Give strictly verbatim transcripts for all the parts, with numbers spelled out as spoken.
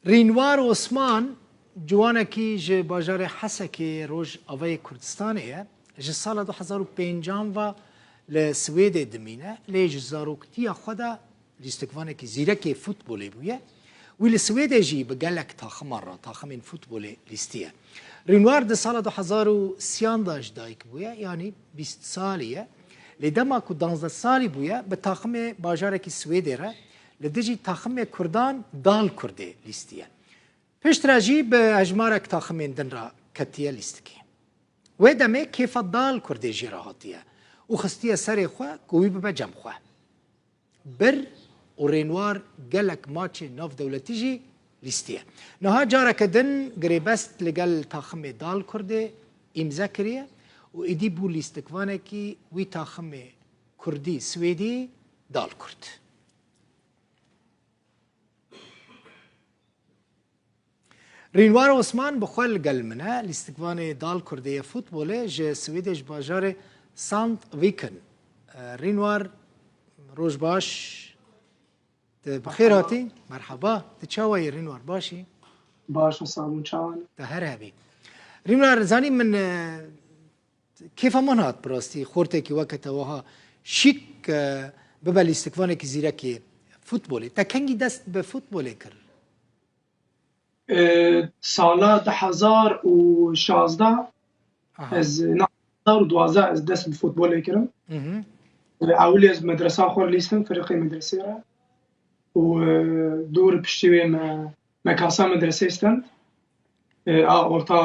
Rînwar Osman ciwanekî ji bajarê Hesekê Rojavayê Kurdistanê ye. Ji sala du hezar û pêncan ve li Swêdê dimîne. Lê ji zaroktiya xwe de lîstikvanekî zîrekê futbolê bûye. Wî li Swêdê jî bi gelek taximan re, taximên futbolê lîstiye. Rînwar di sala du hezar û sêyan de ji dayik bûye, yanî bîst salî ye. Lê dema ku danzdeh salî bûye, bi taximê bajarekî Swêdê re li dijî taximê Kurdan Dal Kurdê lîstiye. Piştre jî bi hejmarek taximên din re ketiye lîstikê. Wê demê kêfa Dal Kurdê jê re hatiye û xistiye serê xwe ku wî bibe cem xwe. Bir û Rênwar gelek maçê navdewletî jî lîstiye. Niha careke din girêbest li gel taximê Dal Kurdê îmze kiriye û êdî bû lîstikvanekî wî taximê Kurdî Swêdî Dal Kurd. Rînwar Osman bi xwe li gel min e, lîstikvanê Dal Kurdê yê futbolê ji Swêdê ji bajarê Sandviken. E, Rînwar, roj baş. Tu bi xêr hatî. Merhaba. Tu çawa yî Rînwar? Baş î? Baş û sax bû, çawa ne? Tu her hebî. Rînwar, zanî min, e, kêfa min hat bi rastî, xortekî weke te wiha şîk, e, bibe lîstikvanekî zîrekê futbolê. Te kengî dest bi futbolê kir? E, sala du hezar û şazdeh, Aha. ez, na, du hezar û duwazdeh ez dest bi futbolê kirim. Hı hı. E, ewilî ez medresa xwe lîstim, firîqê medresê re. Û, e, dûr piştî wê me, me kasa medresê stend. E, a orta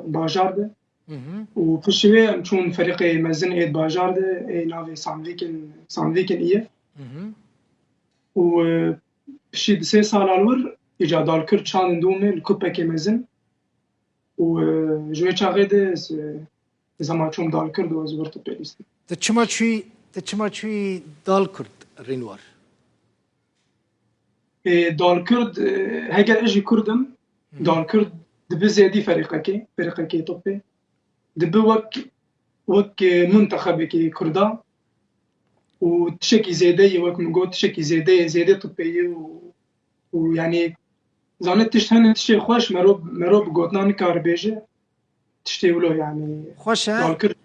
bajar de. Hı hı. Û piştî wê em çûn ferîqê mezin êd bajar de, ê navê Sandviken, Sandviken iye. Hı hı. Û, e, piştî di sê sala li wir, îca Dal Kurd çandin dû me li kupekê mezin. Û, e, ji wê çaxê de ez, e, ez hema çûm Dal Kurd û ez wir tu pêlîstim. Te çima çûyî, te çima çûyî Dal Kurd, Rînwar? Ê, Dal Kurd, e, heger ez jî Kurd im, Hı hı. Dal Kurd dibi zêdî ferîqekê, ferîqekê topê. Dibi wek, wek, e, muntexebekê Kurda û tiştekî zêde ye, wek min got, tiştekî zêde ye, zêde topê ye û, û yanî zane tişt hene, tiştê xweş, mero, mero bi gotina nikare bêje. Tiştê wilo, yanî, Xweş e. Dal Kurd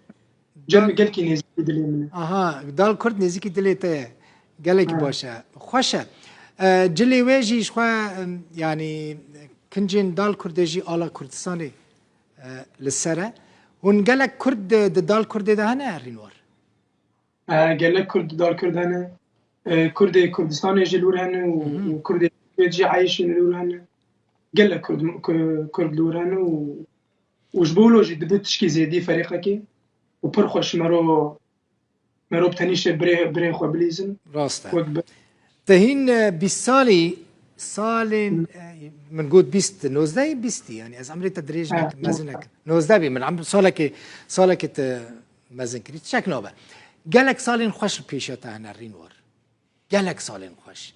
cem Dal- gelkî nêzîkî dilê min e. Aha, Dal Kurd nêzîkî dilê te ye. Gelekî Ha. baş e. Xweş e. E, cilê wê jî ji xwe, em, yanî, kincên Dal Kurdê jî ala Kurdistanê, e, li ser e. Hûn gelek Kurd di, di Dal Kurdê de hene, Rînwar? E, gelek Kurd di Dal Kurd hene. E, Kurdê Kurdistanê jî li wir hene û, Hı hı. û Kurdê Swêd jî eyşî li wir hene. Gelek Kurd, Ku-, Kurd li wir hene û, û ji bo wilo jî dibe tişkî zêdî ferîqekê û pir xweş mero, mero bi tenîştê birê, birê xwe bilîzin. Rast e. Wek bi- Te hîn, e, bîst salî, salên, Hı. e, min got bîst, nozdehî bîstî, yanî ez emrê te dirêj Ha, nekim, mezin nozdeh. nekim. Nozdeh bî, min em-, salekê, salekê te mezin kirî. Tiştek nabe. Gelek salên xweş li pêşiya te hene, Rînwar. Gelek salên xweş.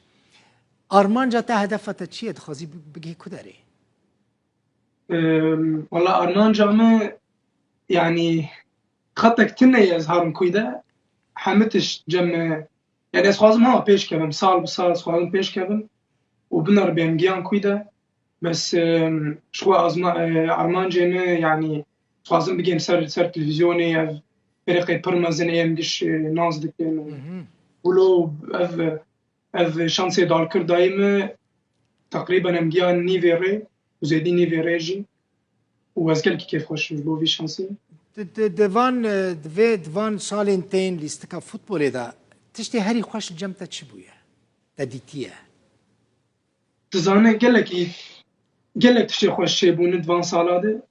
Armanca te, hedefa te çi ye? Dixwazî bi-, bigihî ku derê? Em, wala armanca me, yanî, xetek tune ye ez herim kûy de. Hemî tişt cem me, yanî ez xwazim hema pêş kevim, sal bi sal ez xwazim pêş kevim û bineribêm giyan kûy de. Bes, em, ji xwe azma-, e, armancê me, yanî, dixwazim bigêm ser, ser televîzyonê, ev ferîqê pir mezin ê em giş, e, nas dikin. Hı hı. Wilo ev, ev şansê Dal Kurd dayî me, teqrîben em giyan nîvê rê, û zêdî nîvê rê jî. Û ez gelekî kêfxweş im ji bo vî şansê. Di, di, di van, e, di vê, di van salên tên lîstika futbolê de tiştê herî xweş li cem te çi bûye? Te dîtiye? Dizane gelekî, gelek tiştê xweş çêbûne di van sala de.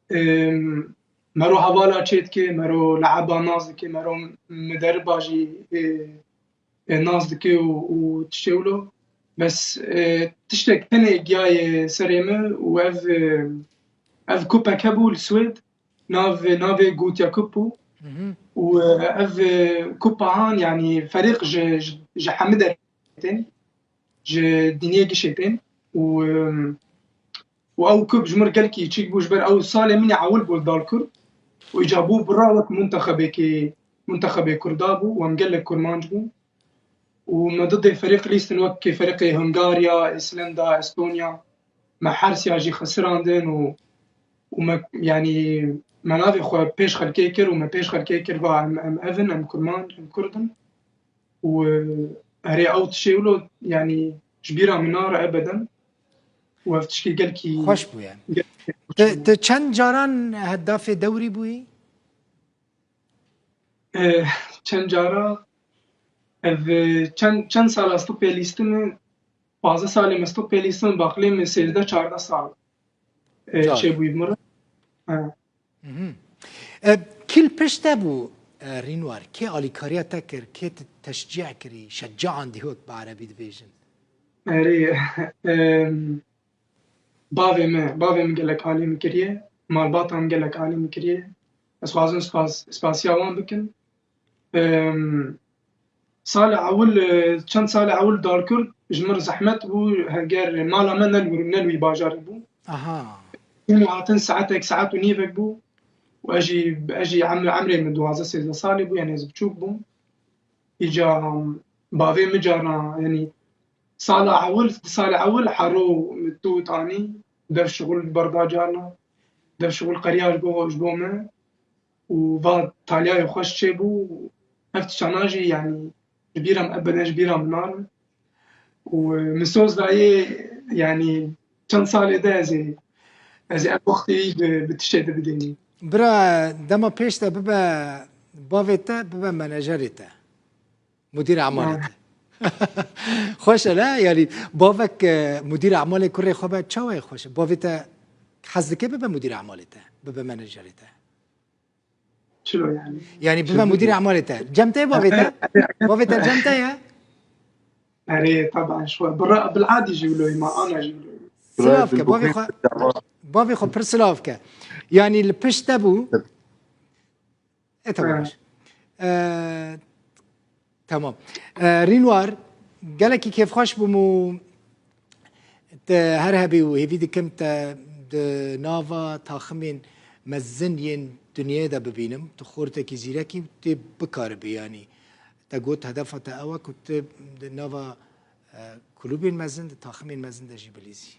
Em, mero hevala çêdike, mero le'eba nas dike, mero mideriba jî, e, e, nas dike û, û tiştê wilo. Bes, e, tiştek tenê giyaye serê min û ev, e, ev kupek hebû li Swêd. Nav, navê Gothia Cup bû. Hı hı. Û, e, ev, e, kupa han, yanî ferîq ji, ji, ji hemî derê tên, ji dinyê gişê tên. Û, e, û ew kup ji mir gelkî çîk bû, ji ber ew salê min ê ewil bû li Dal Kurd. Û îca bû bira wek muntexebekê, muntexebê Kurda bû û em gelek kurmanc bûn. Û me didê ferîq lîstin wek ferîqê Hungarya, Îslanda, Estonya. me hersiya jî xesirandin û, û me, yanî me navê xwe pêş xelkê kir û me pêş xelkê kir va em, em ev in, em kurman, em kurd in. Û, e, erê ew tiştê wilo, yanî ji bîra min nare ebeden. Û ev tiştê gelkî Xweş bû yani. gelkî xweş Te, bû. te çend caran heddafê dewrî bûyî? E, çend cara ev, e, çend, çend sala ez tu pêlîstin e, pazdeh salê me ez tu pêlîstin, baqlê min sêzdeh çardeh sal, e, Car. çêbûyî bi min re. E, Mhm. E, kî li pişt te bû, e, Rînwar? Kê alîkariya te kir? Kê te teşcî kirî? Şecaan dî wek bi erebî dibêjin. Erê, em, bavê me, bavê min gelek alî min kiriye, malbata min gelek alî min kiriye. Ez xwazim spas, spasiya wan bikim. Em, Salê ewil, e, çend salê ewil Darkurd ji min re zehmet bû, heger mala me ne li wir, ne li wî bajarê bû. Aha. Hûn hatin saetek, saet û nîvek bû. Û ez jî, ez jî em-, emrê min duwazdeh sêzdeh salê bû, yanî ez biçûk bûm. Îca, em, bavê min carna, yanî sala ewil, di salê ewil hero min tût anî, dev şixul berda carna, dev şixul qeriya ji bo, ji bo me. Û va taliyayê xweş çêbû. Ev tiştana jî, yanî, ji bîra min ebeden ji bîra min narin. Û, e, min soz dayê, yanî, çend salê de ez ê, ez ê ev wextê wî bi, bi tiştê de bidênî. Bira, dema pêş de bibe bavê te, bibe menajerê te. Mudîr emalê Ha. te. Xweş e, ne? Yanî, bavek, e, mudîr emalê kurê xwe be, çawa ye xweş e? Bavê te hez dike bibe mudîr emalê te, bibe menajerê te? Çilo yani? Yani bibe Çilo. Mudîr emalê te. Cem te ye bavê te? Bavê te cem te ye? Erê, taban, şwe. Bira, bil'adî jî wilo ye, ma ana jî wilo ye. Silav ke, bavê xwe, bavê xwe pir silav ke. Yani li pişt te bû. E, tamam. Ha. E, Tamam. E, Rînwar, gelekî kêfxweş bûm û te her hebî û hêvî dikim te di nava taximên mezin yên dinyayê de bibînim. Tu xortekî zîrekî û tê bikaribî, yanî te got hedefa te ew e ku tu di nava, e, kulûbên mezin, di taximên mezin de jî bilîzî.